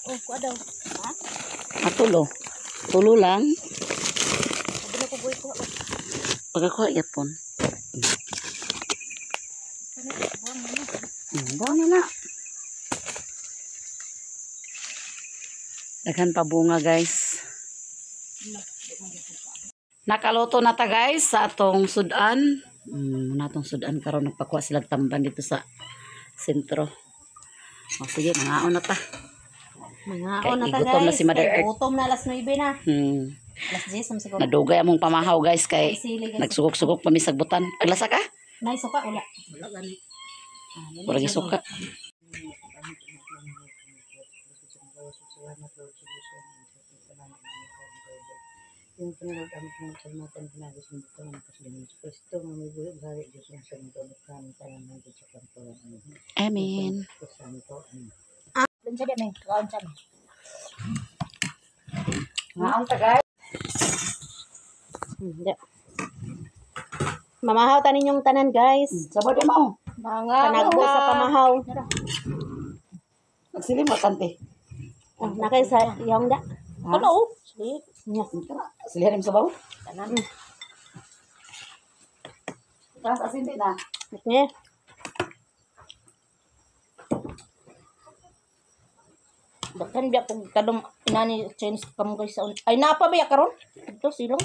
Oh, kuha daw. Ha? Ah, tulo. Tulo lang. Sabi na ko boy kuha. Pagkakuha yapon. Ano buwang na. Buwang na na. Daghan pa bunga, guys. Nakaluto na ta, guys, sa atong sudan. Natong sudan karon, nagpakuha sila tamban dito sa sentro. O sige, mangaon na ta. Mga Kay na ta, igutom na guys. si Mother Kay Earth. gutom na, alas 9 na. Alas 10 man siguro. Nadugay among pamahaw, guys, kay Sili, guys. nagsugok-sugok pa mi sagbutan. Aglasa ka? Nay suka wala. Wala gani. Ah, dili Wala siya. suka. Yung Panginoon ang pinasalamatan pinagos ng ito ng kasalanan sa Kristo nga may buhay hari Diyos ng santo at kami tanan ng Diyos sa kanto. Amen. Santo. Amen. Dun siya di may kaon siya. Ngaon ta, guys. Di. Mamahaw tanin yung tanan, guys. Sabod mo. Mga panagbo sa pamahaw. Nagsilim mo kante. Oh, nakay sa iyong da. Ano? oh. Sige. Nya. Silihan mo sabaw? Tanan. Taas asin di na. Nya. Daghan biya kung kadum inani Chinese kamu guys sa ay napa ba ya karon? Ito silong.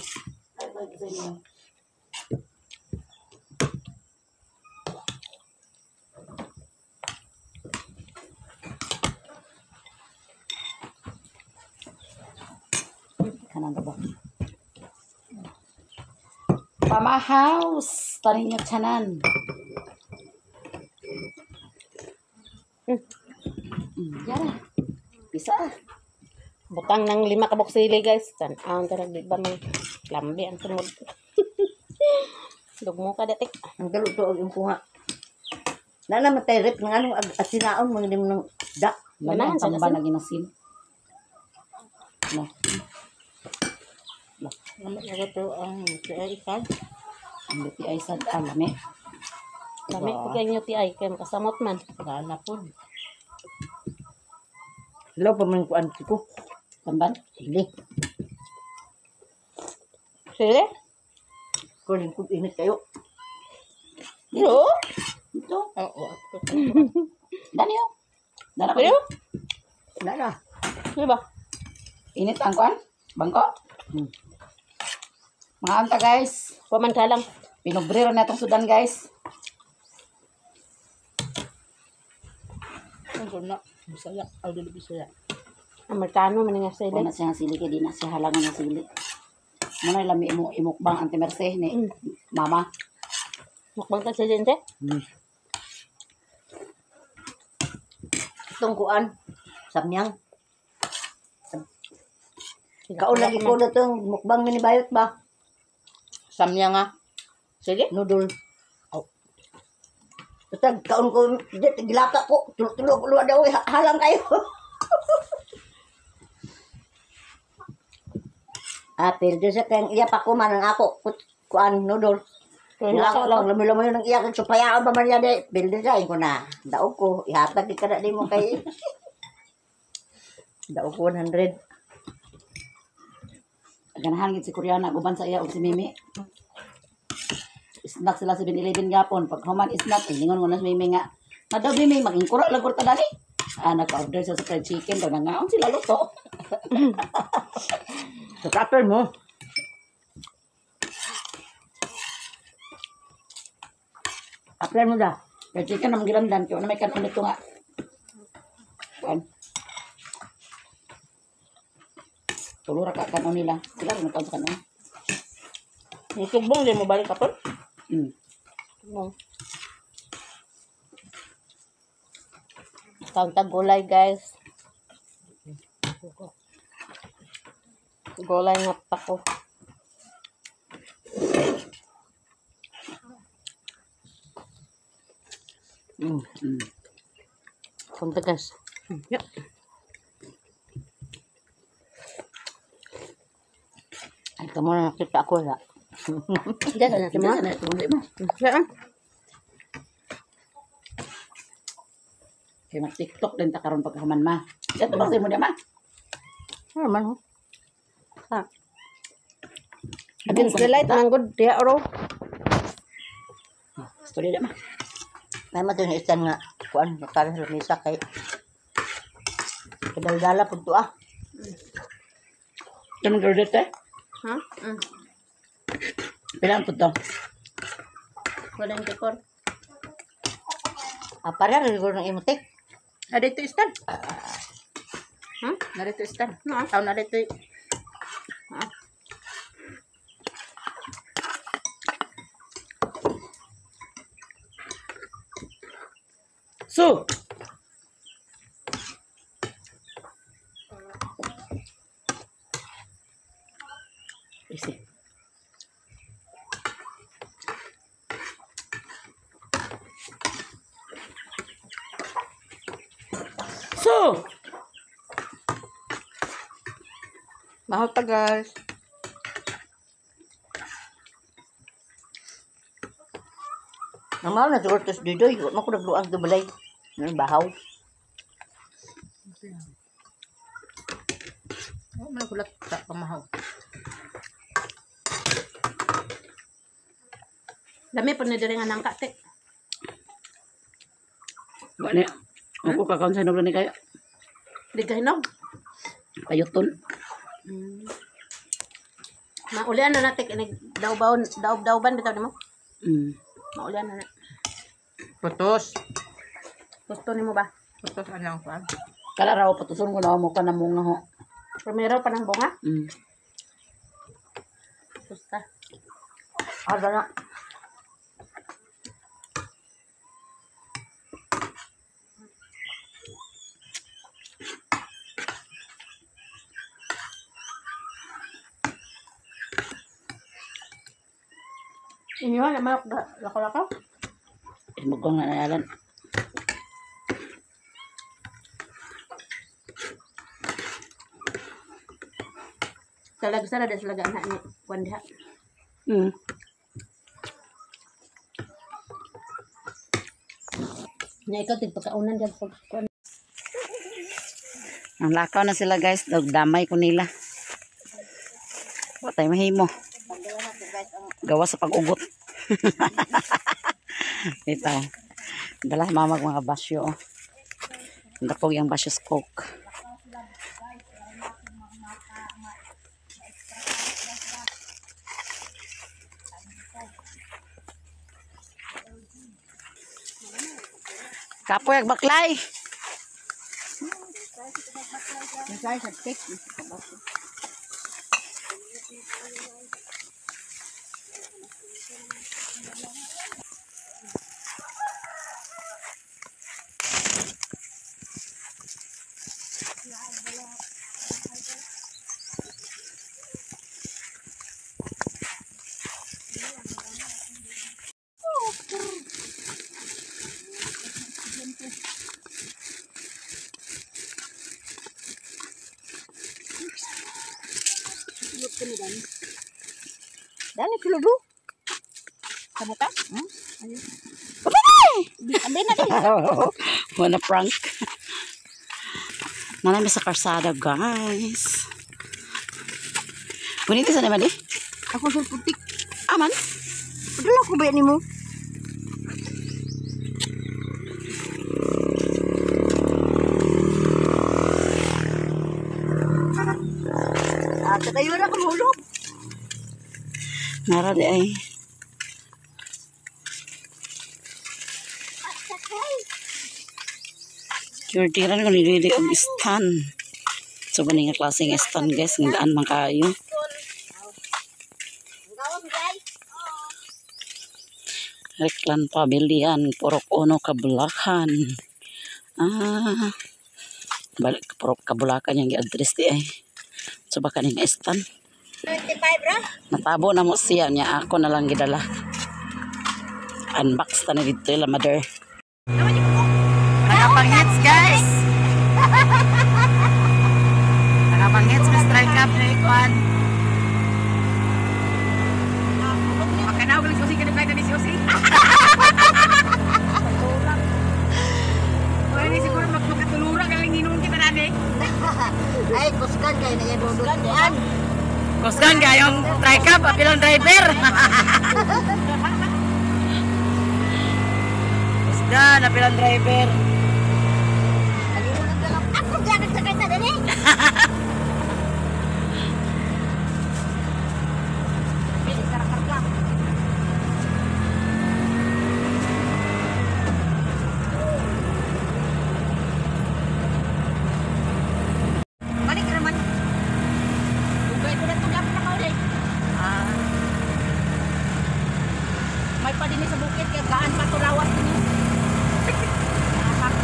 Kanan ba? Pamahaus. Tanin niyo tanan. Yara. Bisa. Butang ng 5 ka sili, guys. Tan-awon tara di ba may lambi ang sumod. Dugmo ka datik. Ang galuto og yung kuha. Na naman tayo rep ng anong asinaon mga hindi mo nang da. Lami ang Ganahan sa tamba asin. na ginasin. No. Lami na to ang UTI card. Ang UTI sa ah, lami. Lami ko kay UTI kay makasamot man. Gana pod. Hello pa man kuan ko. Tamban? Sige. Sili? Ko lingkod init kayo. No. Ito. Oo. Dani oh. Dana Ayo. ko. Na na. Di ba? Init ang kuan? Bangko? Mga anta, guys. Paman ka lang. Pinobrero na itong sudan, guys. Ang na. Bisaya. Ay dili Bisaya. Amerikano man nga sili. Wala siya nga sili kay di na siya halangan nga sili. Muna lami imo imukbang anti Merce ni mama. Mukbang ka sa gente. Itong kuan. Samyang. Kaon lagi ko na itong mukbang ni Bayot ba? Samya nga. Sige. Noodle. Oh. Basta kaon ko, di, gilata ko. Tulog-tulog ko luwa daw. Eh, halang kayo. Ah, pero sa kayang iya pa ko man ang ako. Kuan noodle. Kaya Wala nasa ko lang, lami-lami ng iya. Kung supayaan pa man niya, di. Pildo siya, ko na. Daog ko, ihatag di ka na di mo kay. Daog ko 100. Ganahan gid si Koreana guban sa iya og si Mimi. Snack sila sa 7-Eleven gapon. Pag human snack, eh, lingon mo na si Mimi nga. Na daw Mimi, magingkuro lang kurta dali. Ah, naka-order siya sa fried chicken daw nangaon sila luto. Sa tupper mo. Apply mo da. Fried chicken naman gilandan kay wala may kanon nito nga. Kuan. Tulo ra ka kanon nila. Sila ra nagkaon sa kanon. Yung sugbong, di mo balik kapon? No. Kauntag gulay, guys. Gulay nga pako. Kunta, guys. Yeah. Ay, kamo na nakita ako la. Diyan na natin mo. Mo. Mo. Diyan. Kay mag-TikTok din ta karon pagkahuman ma. Siya to ba sa imo niya ma? Ano man ho? Ha. Against Against the light man good diha ro. Story di ma. May matong istan nga kuan nakaron sa lamisa kay kadaldala pud to ah. Kanang girl dito eh. Ha? Mm. Pila ang to? 24. Ah, para rin siguro ng imo tik. Ah, dito istan. Hmm? Narito istan. No. Aw, narito. Ah. So. Easy. So, Mahal ta guys. Ang na siguro tos didoy, wa man ko nagluang dubalay. Nang bahaw. Oh, man kulat sa pamahaw. Dami po ni diri nga nangka te. wa ni. Ako kakaon sa ni kayo. Di ka hinog. Payuton. Maulian na natin inig daw-bawon daw-dawban bitaw nimo. Maulian na na. Putos. Gusto nimo ba? Putos anang kuan. Kala raw patuson ko na mo ka na mo nga ho. Primero pa ng bunga. Gusta. Ah, na. Inyo na manok lako-lako. Magong na nayalan. Talag sa ra sila gana ni kuan diha. Nya ikaw tig pagkaunan diyan pag kuan. Ang lakaw na sila guys, damay ko nila. Wa tayo mahimo. Gawa sa pag-ugot. Ito. Dala mamag mga basyo. oh. Ang dakog yung basyo sa coke. Kapoy ag baklay. Dani kuludu. Kamu ka? Abi na di. Wanna prank? Nanami sa karsada, guys. Bonito sa naman eh. Ako sa putik. Aman. Padala ko ba nimo? Ah, katayo na kumulog. Nara di ay. Security ran ko nilili og stand. So ba nga klase nga stand guys, nga daan man kayo. Reklan Pavilion, Purok Uno, Kabulakan. Ah, balik Purok Kabulakan yung gi-address di ay. So baka ni nga stand. 25 ra. Natabo na mo siya niya ako na lang gidala. Unbox ta na dito ila mother. Nakapanghits guys. Nakapanghits mi strike up ni Kwan. Makanaw lang si Usi kanang ni si Usi. Wala ni siguro Ay, kuskan kayo na yan. Kuskan. Kusgan kayong tricab, apilang driver. Kusgan, apilang driver. Ako gyud sakay ta dili. Balik naman. Dugay ko na ito, dapat nakauli. Ah. May pa din sa bukid, kaya gaan pa ito lawas din. Ahak.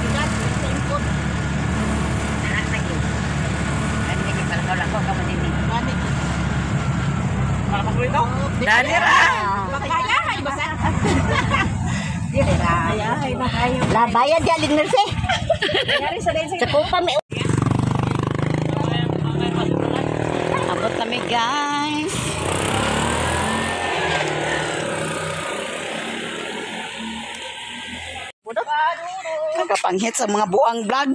Bigat, sa impot. Anak na yun. Ano na palakaw-lakaw ka man din. Gani. Dali ra. Pagkaya, ay basa. Dili ra. Ay, na kayo. Labayan di aling nurse. Sa kupa may Abot kami, guys. Nakapanghit sa mga buang vlog.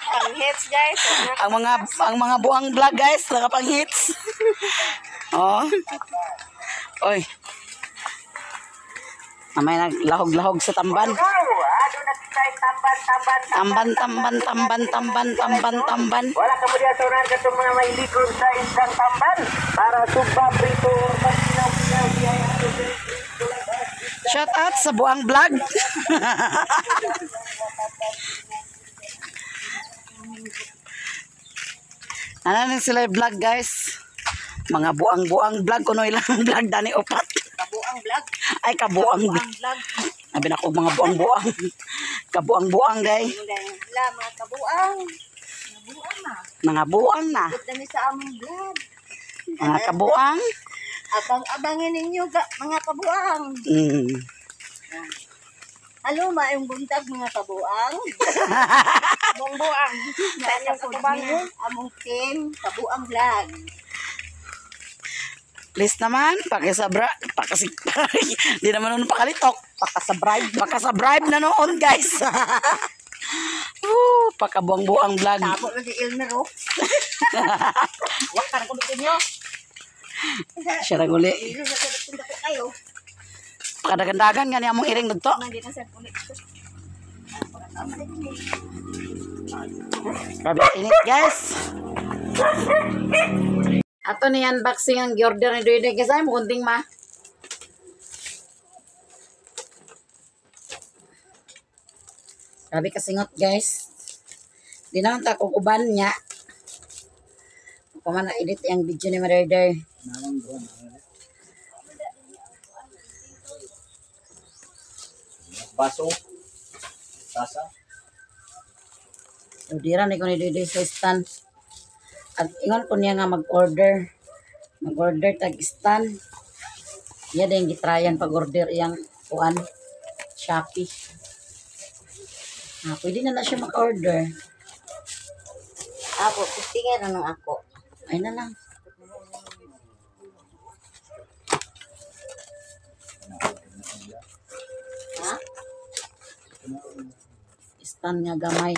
Panghits, guys. Ang mga buang vlog, guys, nakapanghits. Oh. Oy. Mamaya naglahog-lahog sa tamban. Tamban, tamban, tamban, tamban, tamban, tamban. Wala ka mo diya sa unahan katong mga may likod sa isang tamban para sugba prito or pagpinaw-pinaw diya. Shout out sa buang vlog. Ano na sila yung vlog, guys? Mga buang-buang vlog kuno ilang vlog dani upat. Kabuang vlog. Ay, kabuang vlog. Vlog. Sabi na ko mga buang-buang. Kabuang-buang, guys. Wala, mga kabuang. Mga buang na. Dami sa among vlog. Mga kabuang. Abang-abangin ninyo ga, mga kabuang. Halo, maayong buntag mga kabuang. Buang-buang. Maayong buntag. Among team, Kabuang Vlog. Please naman, pakisabra, pakasi, di naman nun pakalitok. Pakasabribe. Pakasabribe na noon, guys. Woo, pakabuang-buang vlog. Tabo na si Elmer, oh. Wak ka na kumitin nyo. Siya ra guli. Dito sa kadakong dako kayo. Pakadagandagan nga niya among iring dito. Nandito na sa ulit. Grabe init, guys. Ato ni unboxing ang giorder ni Doy Doy kasi ay mukunting ma. Grabe kasingot, guys. Di naman ta kung uban niya. Kung man na-edit ang video ni Mother Doy. Baso. Tasa. So, dira ni ko ni Doy Doy sa stand. At ingon ko niya nga mag-order. Mag-order tag stand. Iya din gitryan pag-order iyang kuan Shopee. Ah, pwede na na siya mag-order. Ako, kustingan na nung ako. Ay na lang. Ha? Stand nga gamay.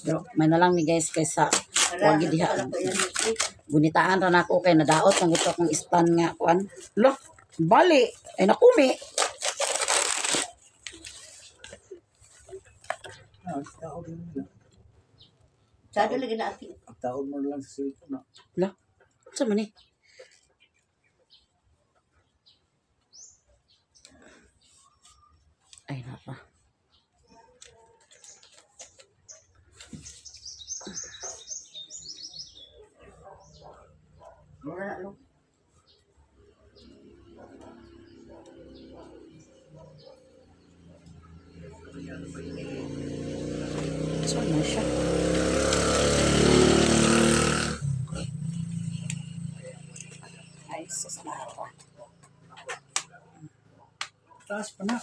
Pero may na lang ni guys kaysa wag diha. Gunitaan ra nako kay nadaot ang gusto akong stand nga kuan. Lo, bali ay nakumi. Sado lagi na akin. Taon mo lang sa cellphone. Lo, sa man ni? Ay nara. Mura na, lo. So mo siya. Ay, sus na ako. Taas pa na.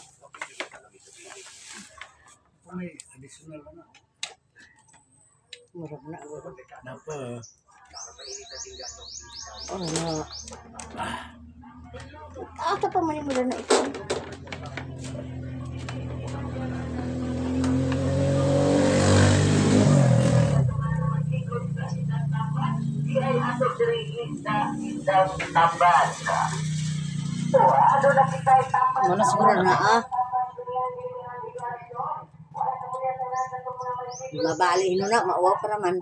May additional na. Murag na. Napa. Oh, na. Ata pa man mo na ito. Tamban. Ano na kita Tamban? Muna siguro na ah. Mabali ino na, mauwaw pa naman.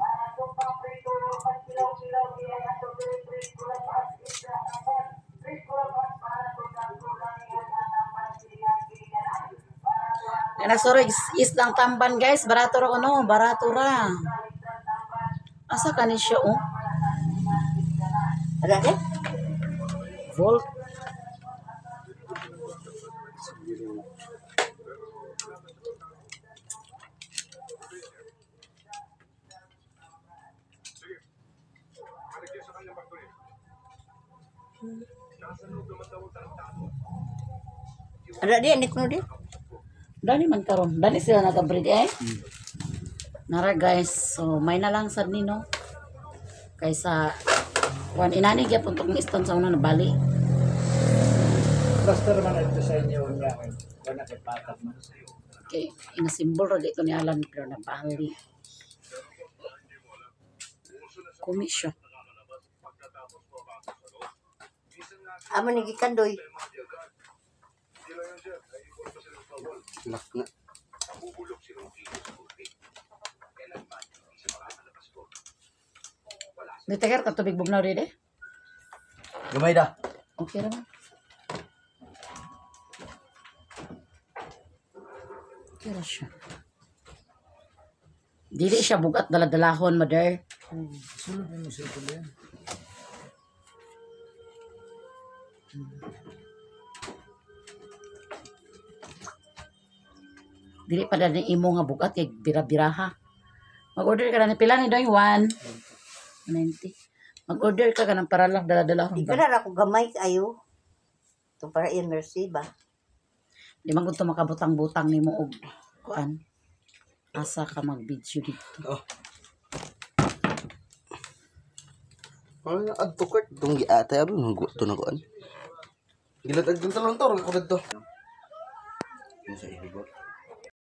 Ana sorry, islang tamban guys, barato ra kuno, barato ra. Asa kani siya oh? Ada eh? Volt. Ada dia ni kuno dia. Dani man karon, dani sila nagabreed eh. Nara guys, so may na lang sad ni no. Kaysa kuan inani gyapon tong iston sa una na bali. Basta naman ito sa inyo niya. Wala kay patag man. Kay ina simbol ra dito ni Alan pero na bali. Kumi siya. Amo ni gikandoy. Lock na. Dito ka tubig bugnaw dide. Gamay da. Okay ra man. Okay ra siya. Dili siya bugat daladalahon, mother. Sulod mo sa ito yan. Dili pa dani imo nga bugat kay bira-biraha. Mag-order ka na ni pila ni Doy 1. 90. Mag-order ka kanang para lang daladalahon Di ba. ka na ako gamay kayo. Ito para iya mercy ba? Di man gud to makabutang-butang nimo og kuan. Asa ka mag-video dito. Ano add to cart tong giatay abi nang gusto na kuan. Gilat ag talon to ko dito. Ano sa ihibot?